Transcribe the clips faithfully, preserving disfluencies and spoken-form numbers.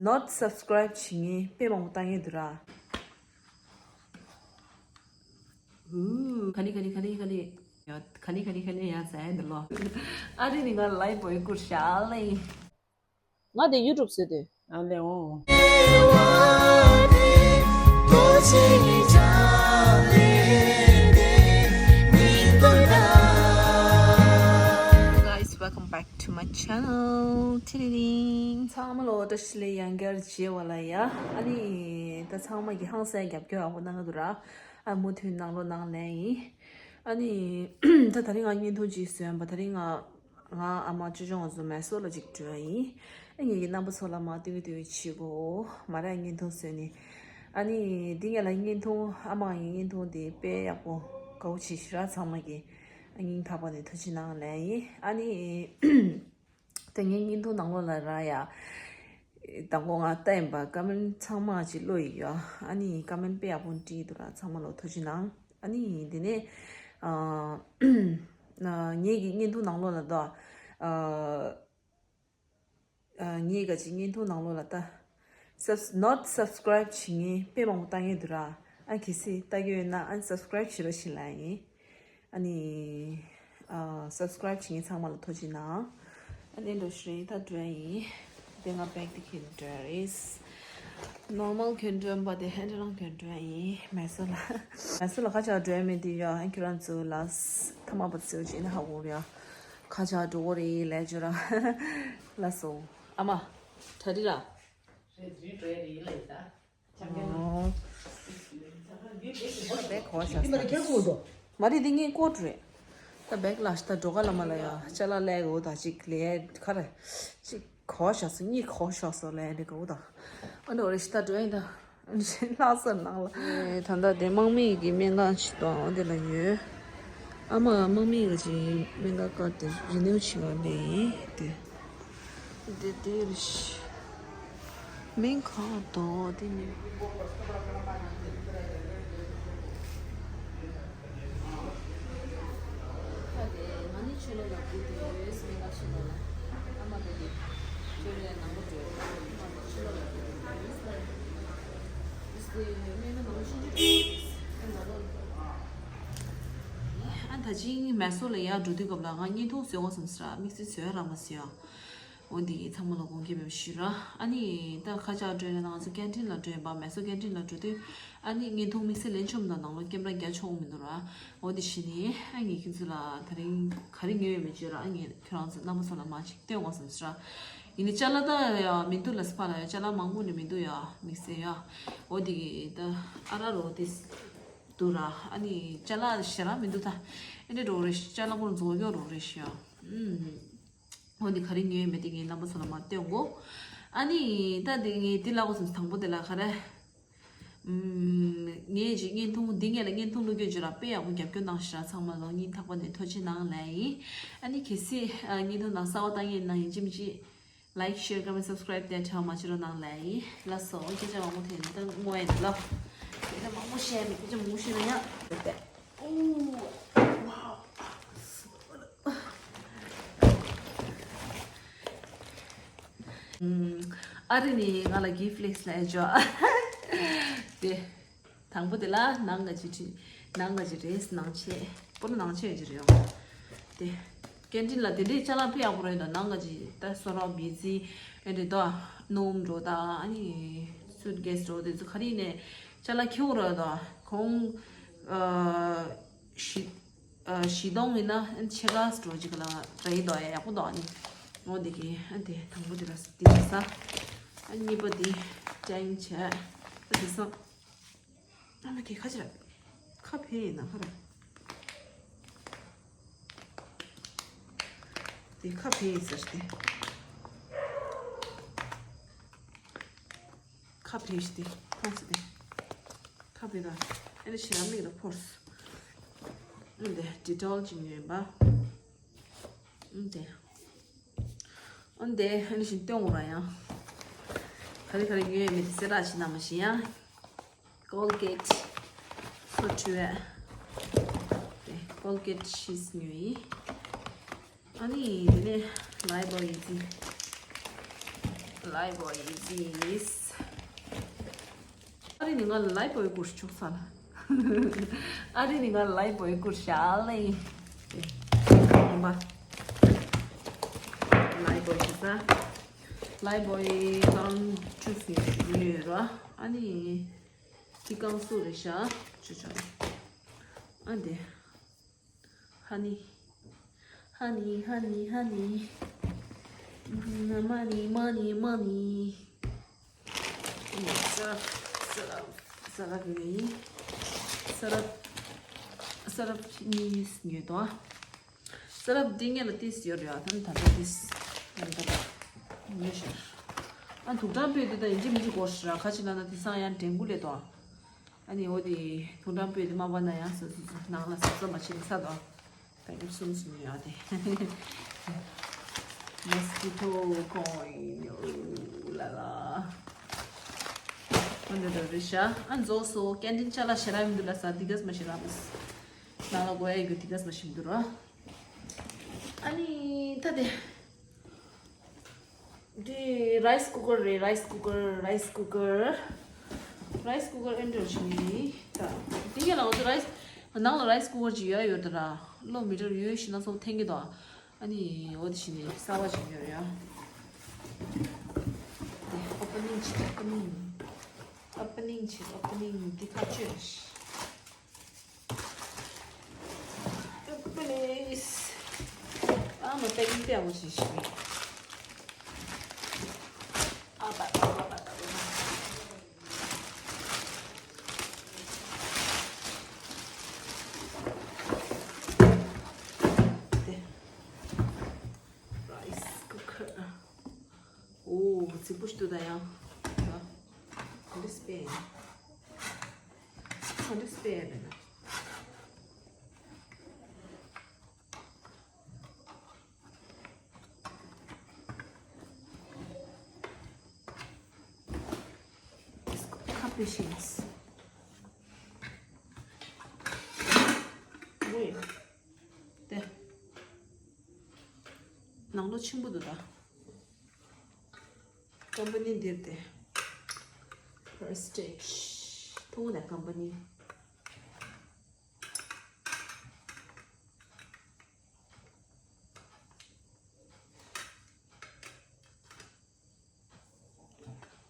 not subscribe བྱེད་མཁན་དཔེ་མང་པོ་བལྟ་མཁན་འདུག་ར། ཨུ། ག་ལེ་ག་ལེ་ག་ལེ་ག་ལེ། ཡ། ག་ལེ་ག་ལེ་ག་ལེ་ཡ་ཟེར་ཡ་འདི་ལོ། ཨ་རི་ནི་ང་ལའི་བོའི་ཀུར་ཤ་ལེ། ང་དེ་ཡུ་ཊུབ་ཟེར་དེ། ཨ་ལེ་འོ། Guys, welcome back to my channel. ཊི་རི་རིང་། ཚང་མ་ལོ་བཀྲ་ཤིས་བདེ་ལེགས། ཡང་བསྐྱར་མཇལ་བ་ལ་ཡ། ཨ་ནི་ད་ཚང་མ་གི་ཧང་སང་རྒྱབ་སྐྱོར་ཡག་པོ་གནང་གི་འདུག་ར། ཨ་མུ་མཐུད་གནང་རོགས་གནང་ལན་ཡིན། ཨ་ནི་ད་དེ་རིང་ང་བརྙན་ཐུང་ཅིག་བཟོས་ཡིན་པ། དེ་རིང་ང་ང་ཨ་མ་ཅོ་ཅོ་ང་ཚོ་མེ་སོར་ལ་ཅིག་འགྲོ་ཡ་ཡིན། ཨ་ངེད་ཀྱི་རྣམ་པ་ཚོ་ལ་མ་སྟོན་གི་སྟོན་གི་བྱེད་དགོས། མ་ར་བརྙན་ཐུང་བཟོས་ནི། ཨ་ནི་འདི་ངེད་ལ་བརྙན་ཐུང་ཨ་མ་ཡི་བརྙན་ཐུང་དེ་དཔེ་ཡག་པོ་དགའ་བོ་བྱེད་ཤི་ར། ཚང་མ་གི་སྙིང་ཐག་པ་ནས་ཐུགས་རྗེ་གནང་ལན་ཡིན། ཨ་ནི། ད་ངའི་བརྙན་ཐུང་ནང་ལོགས་ལ་ར་ཡ། དང་པོ་ང་ལྟ་ཡིན་པ་ཀ་མེན་ཚང་མ་ཅིག་ཀློག་ཡི་ཡོད། ཨ་ནི་ཀ་མེན་དཔེ་ཡག་པོ་བྲིས་འདུག་ར། ཚང་མ་ལོ་ཐུགས་རྗེ་གནང་། ཨ་ནི་དེ་ནས་ཨ་ངེད་ཀྱི་བརྙན་ཐུང་ནང་ལོགས་ལ་ད་ཨ་ངེད་ཀ་ཅིག་བརྙན་ཐུང་ནང་ལོགས་ལ་ད་subs not subscribe བྱེད་མཁན་དཔེ་མང་པོ་ལྟ་མཁན་འདུག་ར། ཨ་གལ་སྲིད་ལྟ་གི་ཡོད་ན་ཨ་subscribe བྱེད་རོགས་ཞེས་ལབ་ཡིན། ཨ་ནི་ཨ་subscribe བྱེད་མཁན་ཚང་མ་ལ་ཐུགས་རྗེ་གནང་། ཨ་ནི་འགྲོ་ཞིག་རེད། ད་འགྲོ་ཡ་ཡིན། དེ་ང་བེག་དེ་གྱོན་འགྲོ་ཡ་རེད། ནོར་མལ་གྱོན་འགྲོ་ཡིན་པ། དེ་ཧན་ཌི་རང་གྱོན་འགྲོ་ཡ་ཡིན། མེ་སོར་ལ་མེ་སོར་ལ་ཁ་ཆག་འགྲོ་ཡ་མེད་དེ་ཡ། ཨ་ཁྱོད་རང་ཚོ་ལ་ཐ་མག་པ་ཚོ་ཅིག་ན་ཧ་གོ་རེད་ཡ། ཁ་ཆག་འགྲོ་གི་རེད་ལབ་བརྗོད་ར། ལགས་སོ། ཨ་མ། གྲ་སྒྲིག་ར། རེད་རེད་རེད་རེད་ལབ་ད། ཨོ། བེག་གོ་བ་ཤ་ས། མ་རེད་འདི་ངའི་ཀོ་ཊི་རེད། ད་བེག་ལ་ཤ་ད་འགྲོ་ག་ལ་མ་ལ་ཡ་ཅ་ལག་ལས་གོ་ད་ཅིག་ལས་ཁ་རེད། ཅིག་གོ་བ་ཤ་ས་གཉིས་གོ་བ་ཤ་ས་ལས་འདི་གོ་ད། ཨ་འདྲ་རེད་ཤ་ད་འགྲོ་ཡིན་ད། ལྷག་བསམ་ནང་ལ། ད་ལྟ་དེ་དམག་མི་གི་སྨན་ཁང་ཞིག་དང་འོ་དེ་ལ་ཡོད། ཨ་མ་དམག་མི་གི་ཅིག་སྨན་ཁང་བཀར་ཏེ་རི་ནིའུ་བྱེད་པ་ལས་ཡིན་ཏེ། དེ་དེ་རེད་ཤག་སྨན་ཁང་དང་དེ་ནི། ཨ་ད་ཅིང་མེ་སོར་ལ་ཡར་འགྲོ་དུས་སྐབས་ལ་ང་བརྙན་ཐུང་བཟོ་དགོས་བསམ་སོང་ར། དམིགས་བསལ་བཟོ་ཡ་རག་མ་སོང་ཡ། འོ་འདི་གི་ཚང་མ་ལ་དགོངས་འགལ་མེད་པ་ཞུ་ར། ཨ་ནི་ད་ཁ་ཆག་སྤྲོད་ན་ང་ཚོ་ཀན་ཊིན་ལ་འགྲོ་ཡིན་པ། མེ་སོར་ཀན་ཊིན་ལ་འགྲོ་དུས་ཨ་ནི་བརྙན་ཐུང་དམིགས་བསལ་ལེན་ཆོག་མི་འདུག་ནང་ལོགས་ཀེམ་ར་རྒྱག་ཆོག་མི་འདུག་ར། འོ་འདི་བྱས་ནས་ཨ་ངས་ཁྱོད་ཚོ་ལ་དེ་རིང་ག་རེ་ཉོས་ཡོད་མེད་བརྗོད་ར། ཨ་ངས་ཁྱོད་རང་ཚོ་རྣམ་པ་ཚོ་ལ་མར་ཅིག་སྟོན་དགོས་བསམ་སོང་ར། ཡིན་ནའི་ཅ་ལག་ད་ཡ་མི་འདུག་ལ་སི་ཕ་ལ་ཡ་ཅ་ལག་མང་པོ་ནི་མི་འདུག་ཡ། དམིགས་བསལ་ཡ། འོ་འདི་གི་ད་ཨ་ར་རོ་དེ་འདུག་ར། ཨ་ནི་ཅ་ལག་ཞེ་དྲག་མི་འདུག་ད། ཨེ་འདྲ་འགྲོ་རེད། ཅ་ལག་པོ་རྫོགས་ཡོད་རོ་རེད་ཤག་ཨུམ། འོ་འདི་ག་རེ་ཉོས་མེད་དེ་ངའི་རྣམ་པ་ཚོ་ལ་མར་སྟོན་གོ། ཨ་ནི་ད་དེ་ངས་དེ་ལབ་དགོས་སོང་། དང་པོ་དེ་ལ་ག་རེ། ངས་ཅིག་བརྙན་ཐུང་འདི་ངས་ལ་བརྙན་ཐུང་བླུག་རྒྱུ་བརྗོད་ར། དཔེ་ཡག་པོ་རྒྱབ་སྐྱོར་གནང་ཤག་ཚང་མ་ལ་སྙིང་ཐག་པ་ནས་ཐུགས་རྗེ་གནང་ལབ་ཡིན། ཨ་ནི་གལ་སྲིད་བརྙན་ཐུང་ནང་གསར་པ་ལྟ་མཁན་ཡིན་ན་ཡིན་གཅིག་མིན་གཅིག་like, share, comment, subscribe དེ་བྱས་མ་བྱེད་རོགས་གནང་ལབ་ཡིན། ལགས་སོ། སྐད་ཆ་མང་པོ་དེ་ནི་ད་བསྔོ་ཡ་ནི་ལ། སྐད་ཆ་མང་པོ་བཤད་མི། སྐད་ཆ་མང་པོ་བཤད་ན་ཡང་། ཨོ། ཨ་རི་ནི་ང་ལ་གིཕ་ལེགས་ལ་ཨེ་ཇོ། དེ། དང་པོ་དེ་ལ་ནང་ག་ཅི་བྲིས། ནང་ག་ཅི་རེད། ནང་ཆས། པོ་ནང་ཆས་ཅི་རེད་ཡོང་། དེ། ཀན་ཊིན་ལ་དེ་འདྲའི་ཅ་ལག་དཔེ་ཡག་པོ་རེད་ད། ནང་ག་ཅི་ད་སོ་རོག་བི་ཛི་ཨེ་འདྲ་ད་སྣུམ་འགྲོ་ད། ཨ་ནི་སུཊ་ཀེས་འགྲོ་དེ་ཚོ་ག་རེ་ནས་ཅ་ལག་ཁེ་པོ་རེད་ད། གོང་ཨ་བཞི་ཨ་བཞི་སྟོང་ཡིན་ན་ཕྱེད་ཀ་འགྲོ་ཅིག་ལ་རེད་ད། ཡག་པོ་ད། ཨ་ནི་འོ་དེ་གི་ཨ་དེ་དང་པོ་དེ་ལ་དེ་ཟ། ཨ་གཉིས་པ་དེ་ཅན་བྱས། ཨ་དེ་སང་། ཨ་མ་དེ་ཁ་ཕྱིར། ཁ་ཕྱིར་ཡིན་ན་ཁ་ར། དེ་ཁ་ཕྱིར་ཡིན་ཟེར་ཏེ། ཁ་ཕྱིར་ཏེ་ཕོར་སི་དེ། ཁ་ཕྱིར་ད། ཨེ་ནི་ཞེ་ར་མིག་ལ་ཕོར་སི། ཨ་དེ་ཌི་ཊོལ་ཅིག་ཉོས་པ། ཨ་དེ། ཨ་དེ་ཨ་ནི་ཞིག་སྟོན་འོང་ར་ཡང་། ག་རེ་ག་རེ་ཉོས་ཡོད་མེད་དེ་གསལ་བསྒྲགས་བྱེད་ན་མ་ཤེས་ཡ། ཀོལ་གེཊ། སོ་བཀྲུ་བའི། དེ་ཀོལ་གེཊ་ཤིས་ཉོས་ཡིན། ཨ་ནི་དེ་ནས་ལའི་བོའི་ཡི་ཙི། Lifebuoy is this. ཨ་རི་ནི་ང་ལ་Lifebuoy་སྐུར་ཆུག་ས་ལ། ཨ་རི་ནི་ང་ལ་Lifebuoy་སྐུར་ཤ་ལེ། ཡིན་པ། Lifebuoy་ཤི་ས། Lifebuoy་གང་ཆུག་སི་ཡོད་ར། ཨ་ནི། འདི་གང་སུ་རེད་ཤག་ཆུ་ཆུ། ཨ་འདི། Honey, honey, honey, honey. Money, money, money. ས་རབ་ས་རབ་ས་རབ་ཡོད་ཡིན། ས་རབ་ས་རབ་གཉིས་ཉོས་དོ། ས་རབ་འདི་ངེད་ལ་ཏིས་ཡོད་རེད། ཨ་ད་ད་ད་ཏིས་ཡང་ད་ད་ཉོས་ཤག་ཨ་དུག་སྦྲང་སྤོས་དེ་ད་ཡིན་གཅིག་མིན་གཅིག་དགོས་ཤག་ཁ་ཅིག་ལ་ན་དེ་སང་ཡང་དྲན་གུ་ལས་དོ། ཨ་ནི་འོ་དེ་དུག་སྦྲང་སྤོས་དེ་མ་པ་ན་ཡང་སོ་སོ་སོ་ནང་ལ་ཟ་ཟ་མ་བྱེད་ནས་ས་དོ། ད་ཉིད་གསུམ་གསུམ་ཡོད་དེ། Mosquito coil ལ་ལ། ཨ་འདི་འདྲ་རེད་ཤག་ཨ་རྫོགས་སོ། ཀན་ཊིན་ཅ་ལག་ཞེ་དྲག་མི་འདུག་ལ་ས་འདི་གས་མ་ཞེ་དྲག་མི་འདུག་ནང་ལ་དགོས་ཡ་རྒྱུ་འདི་གས་མ་ཞིག་འདུག་ར། ཨ་ནི་ད་དེ། འདི་rice cooker རེད། Rice cooker, rice cooker, rice cooker ཨེ་འདྲ་ཞིག་ནི་ད། འདི་ག་ལ་འོ་ད་rice ནང་ལ་rice cooker ཅིག་ཡོད་ཡོད་ད་ར། ལོ་མི་འདྲ་ཡོད་ཤི་ན་སོགས་འཐེན་གི་དོ། ཨ་ནི་འོ་དེ་ཞིག་ནི་གསར་བ་ཞིག་ཡོད་ཡ། འདི་opening ཅིག opening, opening ཅིག opening འདི་ཁ་ཆོས་རེད། Please. I'm a baby, I was just me. Rice cooker. Oh, it's a push to the young. This pain. This pain. Cup machines. Wait. There. ནང་ལོགས་ཆེན་པོ་འདུག་ད། ཀམ་པ་ནི་འདིར་དེ། Prestige. མཐོང་ན་ཀམ་པ་ནི།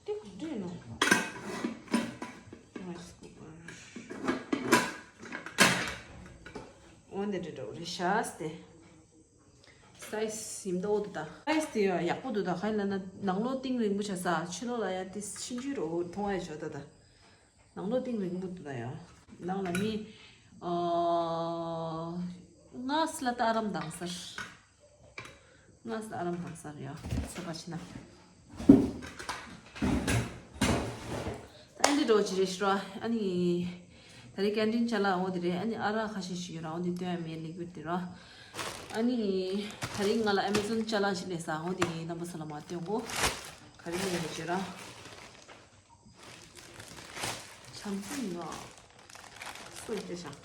དེ་ག་འདྲ་ཡིན་ནོ། Rice cooker. འོ་འདི་འདྲ་འདྲ་བོ་རེད་ཤག་སྟེ། Size ཡིན་མདོག་འདུག་ད། Size དེ་ཡང་ཡག་པོ་འདུག་ད། ག་ཡིན་ལབ་ན་ནང་ལོགས་གཏིང་རིང་པོ་བྱས་ས་ཕྱི་ལོགས་ལ་ཡང་དེ་ཕྱིན་ཆུ་རོ་མཐོང་ཡ་ཞོ་ད་ད། ནང་ལོགས་གཏིང་རིང་པོ་འདུག་ད་ཡ། ནང་ལ་མི་ཨ་ལྔ་ཙམ་ལ་ད་ཨ་རམ་དང་སར། ལྔ་ཙམ་ལ་ཨ་རམ་དང་སར་ཡ། ཚོད་པ་ཕྱིན་ན། ད་ཨ་འདི་འགྲོ་ཅི་རེད་ཤི་ར། ཨ་ནི། ད་རེས་ཀན་ཊིན་ཅ་ལག་འོ་དེ་རེད། ཨ་ནི་ཨ་རག་ཁ་ཤས་ཤིག་ཡོད་ར། འོ་དེ་སྟོན་ཡ་མེད་ལེགས་པར་དེ་ར། ཨ་ནི། ད་རེས་ང་ལ་ཨ་མེ་ཛོན་ཅ་ལག་ཞིག་སླེབས་ས། འོ་དེ་རྣམ་པ་ཚོ་ལ་མ་སྟོན་གོ། ག་རེ་སླེབས་ཡོད་ཅེ་ར། བྱམས་སེམས་ནོ། སུ་སྟེ་ཤང་།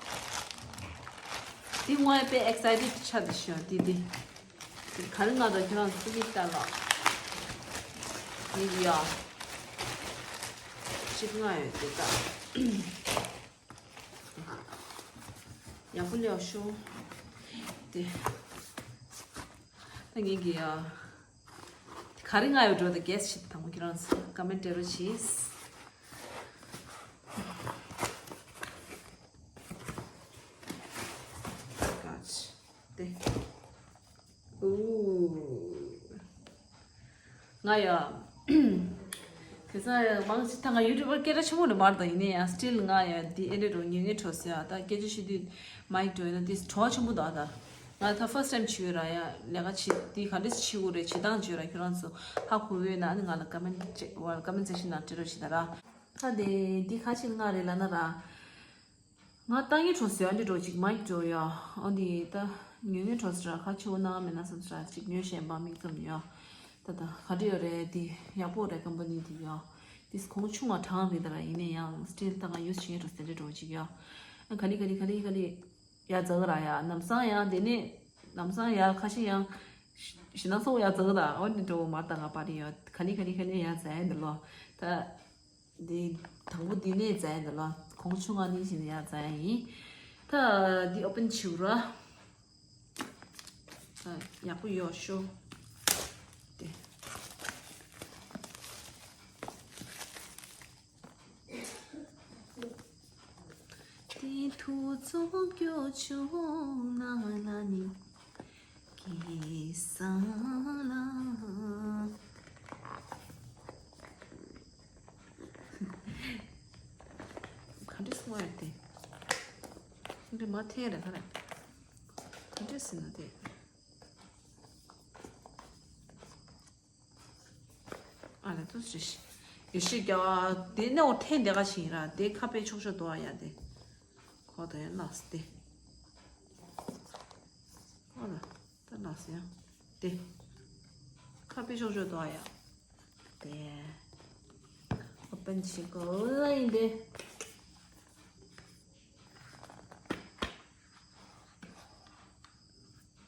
འདི་དངོས་དཔེ་excited་ཆགས་ཏེ་ཤོག་འདི་འདི། ག་རེ་ང་དང་ཁྱེད་རང་ཚོ་གཉིས་ལྟ་ལ། འདི་ཡ། ཅིག་ང་ཡོད་འདི་ལྟ། ཡག་པོ་ལེའོ་ཤོ། འདི། ད་ངེད་ཀྱི་ཡ། ག་རེ་ང་ཡོད་འགྲོ་ད་གེས་ཤིག་དང་པོ་ཁྱེད་རང་ཚོ་ཀ་མེན་ཊི་རོ་བྱེད། ཏེ། ཨུ། ང་ཡ། དེ་ཚ་ཡ་མང་ཆེ་ད་ང་ཡུ་ཊུབ་པར་སྐད་གྲགས་ཆེན་པོ་རེད་མ་རེད་ད། ཡིན་ནའི་ཡང་still་ང་ཡ་འདི་ཨེ་འདྲ་རུ་ཉན་ངེས་འཕྲོ་ཟེར་ཡ། ད་སྐད་ཆ་བཤད་དུས་མའིག་འགྲོ་ཡོད་ན་དེ་བྲོ་བ་ཆེན་པོ་འདུག་ཨ། ད་ང་ད་first time་བྱེད་ཡོད་ར། ཡ་ལས་ཀ་བྱེད་དེ་ག་འདྲས་བྱེད་དགོས་རེད། བྱེད་སྟངས་བྱེད་ཡོད་ར། ཁྱོད་རང་ཚོ་ཧ་གོ་གི་ཡོད་ན་ཨ་ནི་ང་ལ་ཀ་མེན་ཊི་ཅེག་ཝར་ཀ་མེན་ཊི་སེག་ཤན་ནང་འབྲི་རོགས་བྱེད་ད་ར། ད་དེ་འདི་ག་ཅིག་ལྔ་རེད་ལབ་ན་ར། ང་ལྟ་ངན་གྲོགས་ཟེར་ཨ་འདི་འགྲོ་ཅིག་མ་ཡིག་འགྲོ་ཡ། ཨ་འདི་ད་ཉོ་ངན་གྲོགས་ཟེར་ཁ་ཆེ་བོ་ནང་མེད་ན་བསམ་ཟེར་ཅིག་ཉོ་ཤེས་པ་མིག་ཙམ་ཡ། ད་ད་ག་འདྲ་ཡོད་རེད། འདི་ཡག་པོ་རེད། ཀམ་པ་ནི་འདི་ཡ། འདི་གོང་ཆུང་བ་གྲངས་རེད་ད་ར། ཡིན་ནའི་ཡང་སི་ཊིལ་ད་ང་ཡུ་སི་བྱེད་ངན་གྲོགས་ཟེར་འདྲ་འགྲོ་ཅིག་ཡ། ཨ་ག་ལི་ག་ལི་ག་ལི་ག་ལི། ཡ་ཛ་ག་ར་ཡ། ལམ་སང་ཡ་དེ་ནས་ལམ་སང་ཡ་ཁ་ཤས་ཡང་ཞི་ན་སོ་ཡ་ཛ་ག་ད། ཨོ་ནི་འགྲོ་མ་ད་ང་པ་རི་ཡ། ག་ལེ་ག་ལེ་ག་ལེ་ཡར་འཛེགས་ཡིན་འདི་ལོ། ད་འདི་དང་པོ་འདི་ནས་འཛེགས་ཡིན་འདི་ལོ། གོང་ཆུང་ང་ནི་བཞིན་ཡར་འཛེགས་ཡིན། ད་འདི་ཨོ་པན་བྱེད་ར། ད་ཡག་པོ་ཡོད་ཤོ། དེ། དེ་ཐུགས་ཚོགས་སྐྱོ་ཆུང་ན་ན་ནི་གེ་ས་ལ། ག་འདྲ་སོང་བ་དེ། འདི་མ་འཐེན་རེད་ཁ་རེད། ག་འདྲ་སོང་ན་དེ། ཨ་ལ་ཏུ་ཞིག་ཡོ་ཤི་རྒྱ་བ་དེ་ནས་འོ་འཐེན་དེ་ག་ཞིག་ར་དེ་ཁ་པེ་ཆོག་ཆོག་དོ་ཨ་ཡ་དེ། ཁོ་ད་ཡ་ལགས་དེ། ཁོ་ད་ད་ལགས་ཡ་དེ། ཁ་པེ་ཆོག་ཆོག་དོ་ཨ་ཡ། དེ། ཨོ་པན་བྱེད་དགོས་ཡིན་དེ།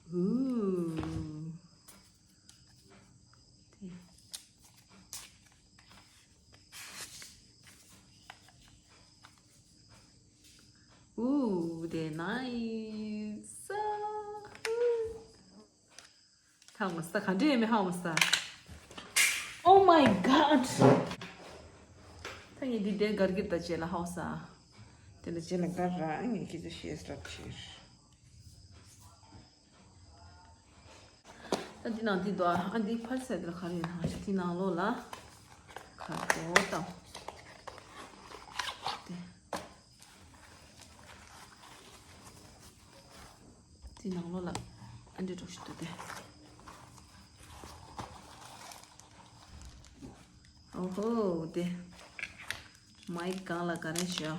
ཨུ། དེ། ཨུ། དེ་ནའི་ས། ཧ་མ་ས་ག་འདྲ་ཡིན་མིན་ཧ་མ་ས། Oh my god. ད་ངས་འདི་དེ་གར་གྱི་ད་རྗེས་ལ་ཧ་ས། དེ་ལ་རྗེས་ལ་གར་ར་ངས་ཁྱེད་ཚོ་ཤེས་སྲབ་ཕྱིར། ད་འདི་ནང་འདི་འདུག་ཨ། འདི་ཕར་ཚད་འདི་ལ་ག་རེ་ཡོད་ན་ཞིག་འདི་ནང་ལོགས་ལ་གར་འགྲོ་དང་། དེ། དེ་ནང་ལོགས་ལ་ཨ་འདྲེ་འགྲོ་ཞིག་འདུག་སྟེ། ཨོ་ཧོ་དེ། མའི་སྒང་ལ་ག་རེ་ཞོ།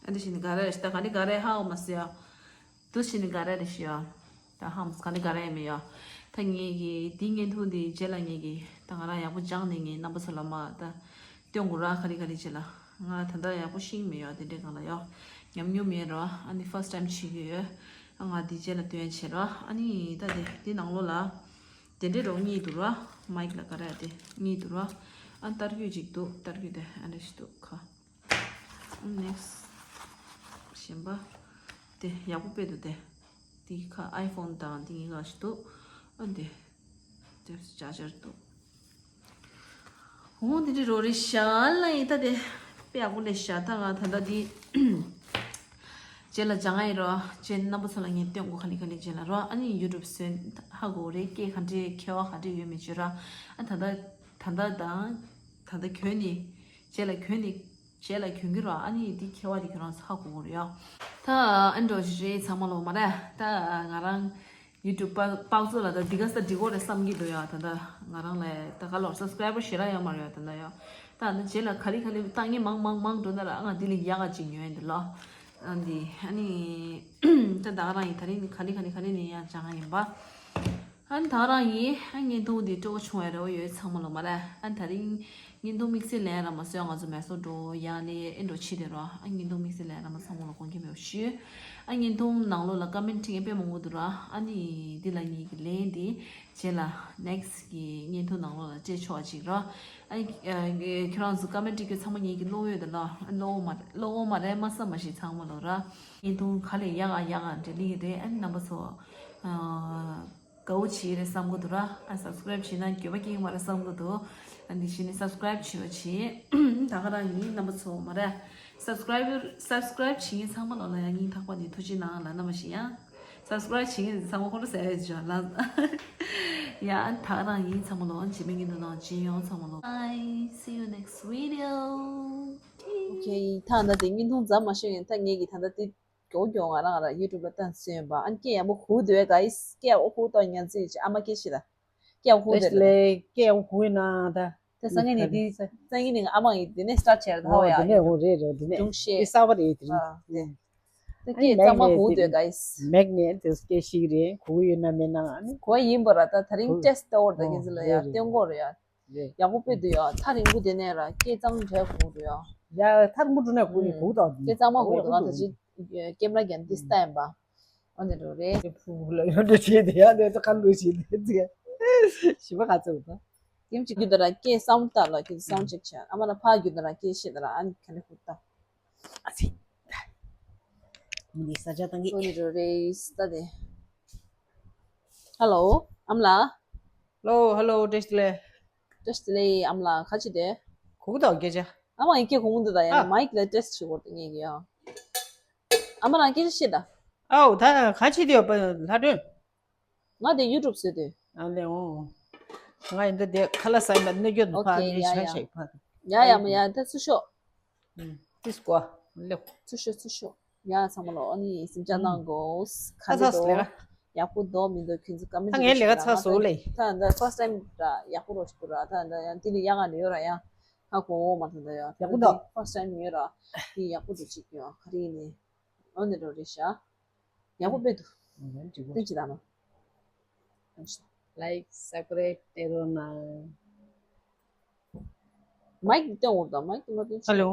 ཨ་འདི་བཞིན་ག་རེ་ད་ག་ནི་ག་རེ་ཧ་འོ་མ་སི་ཡ། འདི་བཞིན་ག་རེ་རེ་ཤི་ཡ། ད་ཧམ་ག་ནི་ག་རེ་མི་ཡ། ད་ངེད་ཀྱི་འདི་བརྙན་ཐུང་འདི་རྗེས་ལ་ངེད་ཀྱི་ད་ང་རང་ཡག་པོ་སྦྱངས་ནས་ངེད་རྣམ་པ་ཚོ་ལ་མ་ད་སྟོན་དགོས་ར། ག་རེ་ག་རེ་བྱེད་ལ་ང་ད་ད་ཡག་པོ་ཤེས་མི་ཡ། དེ་འདྲའི་སྒང་ལ་ཡ་ཉམས་མྱོང་མེད་ར། ཨ་ནི་first time བྱེད་ཀྱི་ཡོད། ང་འདི་རྗེས་ལ་སྟོན་བྱེད་ར། ཨ་ནི་ད་དེ་འདི་ནང་ལོགས་ལ་དེ་འདྲའི་རོགས་གཉིས་འདུག་ར། མའིག་ལ་ག་རེ་དེ་གཉིས་འདུག་ར། ཨ་ཏར་གྱོད་ཅིག་འདུག་ཏར་གྱོད་དེ་ཨ་འདྲ་ཞིག་འདུག་ཁ། next གཞན་པ། དེ་ཡག་པོ་དཔེ་འདུག་དེ། དེ་ཁ་iPhone དང་དེ་གཉིས་ཀ་ཞིག་འདུག་ཨ་འདི། དེ་ཅར་ཇར་འདུག་འོ་དེ་འདྲ་རོ་རེ་ཤ་ལ་ཡིན་ད་དེ། དཔེ་ཡག་པོ་ལས་ཤ་ད་ང་ད་ད་དེ། རྗེས་ལ་སྦྱང་ཡི་རོ། རྗེས་རྣམ་པ་ཚོ་ལ་ངས་སྟོན་དགོས་ག་ལེ་ག་ལེ་རྗེས་ལ་རོ། ཨ་ནི་YouTube བཟོས་ཧ་གོ་རེ་སྐད་ག་འདྲས་ཁྱད་པར་ག་འདྲས་ཡོད་མེད་བརྗོད་ར། ཨ་ད་ད་ད་ད་དང་། ད་ལྟ་གྱོན་ནི། རྗེས་ལ་གྱོན་ནི། རྗེས་ལ་གྱོན་གྱི་རོ། ཨ་ནི་འདི་ཁྱད་པར་དེ་ཁྱོད་རང་ཚོ་ཧ་གོ་གི་རེད་ཡ། ད་ཨ་འགྲོ་ཞིག་རེད་ཚང་མ་ལོ་མ་རེད། ད་ང་རང་YouTube པ་པག་ཚོ་ལ་ད་འདི་ག་ས་འདི་གོ་རེད་བསམ་གྱི་འདུག་ཡ། ད་ད་ང་རང་ལ་ད་ག་ལོར་subscriber ཞེ་དྲག་ཡོད་མ་རེད་ཡ། ད་ད་ཡ། ད་ད་རྗེས་ལ་ག་ལེ་ག་ལེ་ལྟ་ངན་མང་མང་མང་འགྲོ་ན་ར། ཨ་ང་འདི་ལས་ཡག་ག་ཅིག་ཉོས་ཡིན་འདི་ལོ། ཨ་འདི་ཨ་ནི་ད་ད་ག་རང་ཡིན། ད་རིང་ག་ལེ་ག་ལེ་ག་ལེ་ནས་ཡ་སྦྱང་ཡིན་པ། ཨ་ནི་ད་རང་ཡིན། ཨ་བརྙན་ཐུང་འདི་སྤྲོ་བོ་བྱུང་བའི་རེ་བ་ཡོད་ཚང་མ་ལོ་མ་རེད། ཨ་ད་རིང་བརྙན་ཐུང་དམིགས་བསལ་ལེན་ར་མ་སོང་། ང་ཚོ་མེ་སོ་འགྲོ་ཡ་ནི་ཨེ་འགྲོ་ཕྱི་དེ་རོ། ཨ་བརྙན་ཐུང་དམིགས་བསལ་ལེན་ར་མ་ཚང་མ་ལོ་དགོངས་འགལ་མེད་པ་ཞུ། ཨ་བརྙན་ཐུང་ནང་ལོགས་ལ་ཀ་མེན་ཊི་དཔེ་མང་པོ་འདུག་ར། ཨ་ནི་འདི་ལ་ངེད་ཀྱི་ལན་འདི་རྗེས་ལ་next གི་བརྙན་ཐུང་ནང་ལོགས་ལ་སྤྲད་ཆོག་ཅིག་ར། ཨ་ཁྱོད་རང་ཚོ་ཀ་མེན་ཊི་ཁྱོད་ཚང་མ་ངེད་ཀྱི་ཀློག་ཡོད་དེ་ལ་ཀློག་མ་ཀློག་མ་རེད་མ་བསམ་མ་ཞིག་ཚང་མ་ལོ་ར། བརྙན་ཐུང་ག་ལེ་ཡག་ག་ཡག་ག་འབྲེལ་ལི་རེད། ཨ་ནི་རྣམ་པ་ཚོ། དགའ་བོ་བྱེད་རེད་བསམ་གི་འདུག་ར། ཨ་subscribe བྱེད་ན་འགྱོད་པ་སྐྱེ་གི་མ་རེད་བསམ་གི་འདུག་ཨ་འདི་བྱས་ནས་subscribe བྱེད་རོགས་བྱེད། ད་ག་རང་ཡིན་རྣམ་པ་ཚོ་མ་རེད། subscribe subscribe བྱེད་མཁན་ཚང་མ་ལོ་ལ་ཡང་སྙིང་ཐག་པ་ནས་ཐུགས་རྗེ་གནང་ལ། རྣམ་པ་ཞིག་ཡང་subscribe བྱེད་མཁན་ཚང་མ་ཁོ་རང་ཟེར་ཡོད་ཅོ་ལ། ཡ་ཨ་ད་ག་རང་ཡིན་ཚང་མ་ལོ་རྗེས་མའི་བརྙན་ཐུང་ནང་མཇལ་ཡོང་ཚང་མ་ལོ། Bye, see you next video. Okay, ད་ད་དེ་བརྙན་ཐུང་མཚམས་མ་བཞག་ཡིན། ད་ངེད་ཀྱི་ད་ད་དེ། མགྱོགས་མགྱོགས་ང་རང་ར་YouTube ལ་བཏང་སོན་པ། ཨ་ནི་སྐད་ཡག་པོ་གོ་འདུག་གས། སྐད་ཡག་པོ་གོ་ཏོ་ཉན་ཚིག་ཅི་ཨ་མ་སྐད་ཤི་ད། སྐད་ཡག་པོ་གོ་འདུག་ལེ། སྐད་ཡག་པོ་གོ་ཡིན་ན་ད། སང་ཉིན་ནས་འདི་སང་ཉིན་ནས་ཨ་མ་ཡིས་འདི་ནས་སི་ཊར་ཊི་བྱས་ར་ད་ཧོ་ཡ། འདི་ནས་འོ་རེད་རེད། འདི་ནས་སྒྲུང་བཤད། འདི་གསར་པ་རེད། དེ་རིང་། ཨ་ནས། ད་ཨ་ནི་སྐད་གཙང་མ་མེག་ནས་གོ་འདོད་ག་ཡིས། མེག་ནས་དེ་སྐད་ཤིག་རེད། གོ་གི་ཡོད་ན་མེད་ན་ཨ་ནི། གོ་ཡིན་པ་ར། ད་དེ་རིང་ཊེ་སི་ཊི་ལྟ་བར་ད་ཨོ་ཁྱེད་ཚོ་ལ་ཡ་རེད་སྟོན་གོ་རེད་ཡ། རེད། ཡག་པོ་དཔེ་འདུག་ཡ། ཐག་རིང་པོ་དེ་ནས་ར་སྐད་གཙང་དྲག་གོ་འདུག་ཡ། ཡ་ཐག་རིང་པོ་འགྲོ་ནས་གོ་ཡི་གོ་ད་འདི་སྐད་གཙང་མ་གོ་འདུག་ང་ད་ཅི་ཀེམ་ར་རྒྱན་ཏིས་ལྟ་ཡིན་པ། ཨོ་ནས་འགྲོ་རེད། ཕུ་ལ་ཡོད་འདྲ་བྱས་དེ་ཡ་དེ་ཚོ་ཁ་ལུ་བྱས་དེ་ཚེ་ཞི་བ་ག་ཚོད་དང་། ཀེམ་ཅིག་རྒྱུ་ད་ར་སྐད་སའུན་ཌི་ལ་ཁྱེད་སའུན་ཌི་ཅེག་བྱས། ཨ་མ་ལ་ཕར་རྒྱུ་ད་ར་སྐད་བཤད་ད་ར་ཨ་ནི་ག་ནས་ཧུར་ད། ཨ་ཙི། མི་འདི་ས་ཆ་བཏང་གི། ཨོ་ནི་རོ་རེས་ད་དེ། ཧེ་ལོ། ཨ་མ་ལགས། ཧེ་ལོ། ཧེ་ལོ། བཀྲ་ཤིས་བདེ་ལེགས། བཀྲ་ཤིས་བདེ་ལེགས། ཨ་མ་ལགས་ག་ཅི་དེ། གོ་གི་འདུག་སྐད་ཆ། ཨ་མ་ཡི་སྐད་གོ་གི་འདུག་ད་ཡ་ཨ། མའིག་ལ་ཊེ་སི་ཊི་བྱེད་དགོས་ངེས་ཀྱི་ཡ། ཨ་མ་ལགས་སྐད་ཆ་བཤད་ད། ཨའོ་ད་ག་ཅི་དེ་ཡོད་པ་ལྷ་སྒྲོན། ང་དེ་ཡུ་ཊུབ་བཟོས་དུས། ཨ་ལེ་འོ། ང་ཡིན་ད་དེ་ཁ་ལག་ཟ་ཡིན་ད་གནོད་སྐྱོན་དུ་ཕ་ཨོ་ཁེ་ནི་ཡ་ཆ་ཡ། ཤ་ཡི་ཕ། ཡ་ཡ་མ་ཡ་ད་ཚུར་ཤོག་ཨུམ། ཏིས་ཀོ། ལེ། ཚུར་ཤོག་ཚུར་ཤོག་ཡ་ཚང་མ་ལོ་ཨ་ནི་སེམས་ཅན་ནང་གོ་ཁ་ཁ་ཚ་ལོ། ལེ་ག་ཡག་པོ་འདུག་མི་འདུག་ཁྱེད་ཚོ་ཀ་མེན་ཊི་ད་ངའི་ལེ་ག་ཚ་སོ་ལེ། ད་ད་ཕར་སི་ཊི་ཊེམ་ད་ཡག་པོ་རོ་ཞིག་འདུག་ར། ད་ད་ཡང་དེ་ནི་ཡག་ག་ནི་ཡོད་ར་ཡ། ཧ་གོ་མ་ཐུབ་ད་ཡ། ཡག་པོ་འདུག་ཕར་སི་ཊི་ཊེམ་ཡོད་ར། དེ་ཡག་པོ་འདུག་ཅིག་ཡོད་ག་རེ་ཡིན་ནི། ཨོ་ནི་རོ་རེ་ཤ། ཡག་པོ་དཔེ་འདུག་འོ་ཡང་འགྲིག་གོ། ཏན་ཅི་ལ་ནོ། ལའིཀ་སབ་སི་ཀ་རེབ་སྟེར་རོགས་གནང་། མའིག་སྟོན་འོང་དང་མའིག་དེ་མ་སྟོན་ཧེ་ལོ།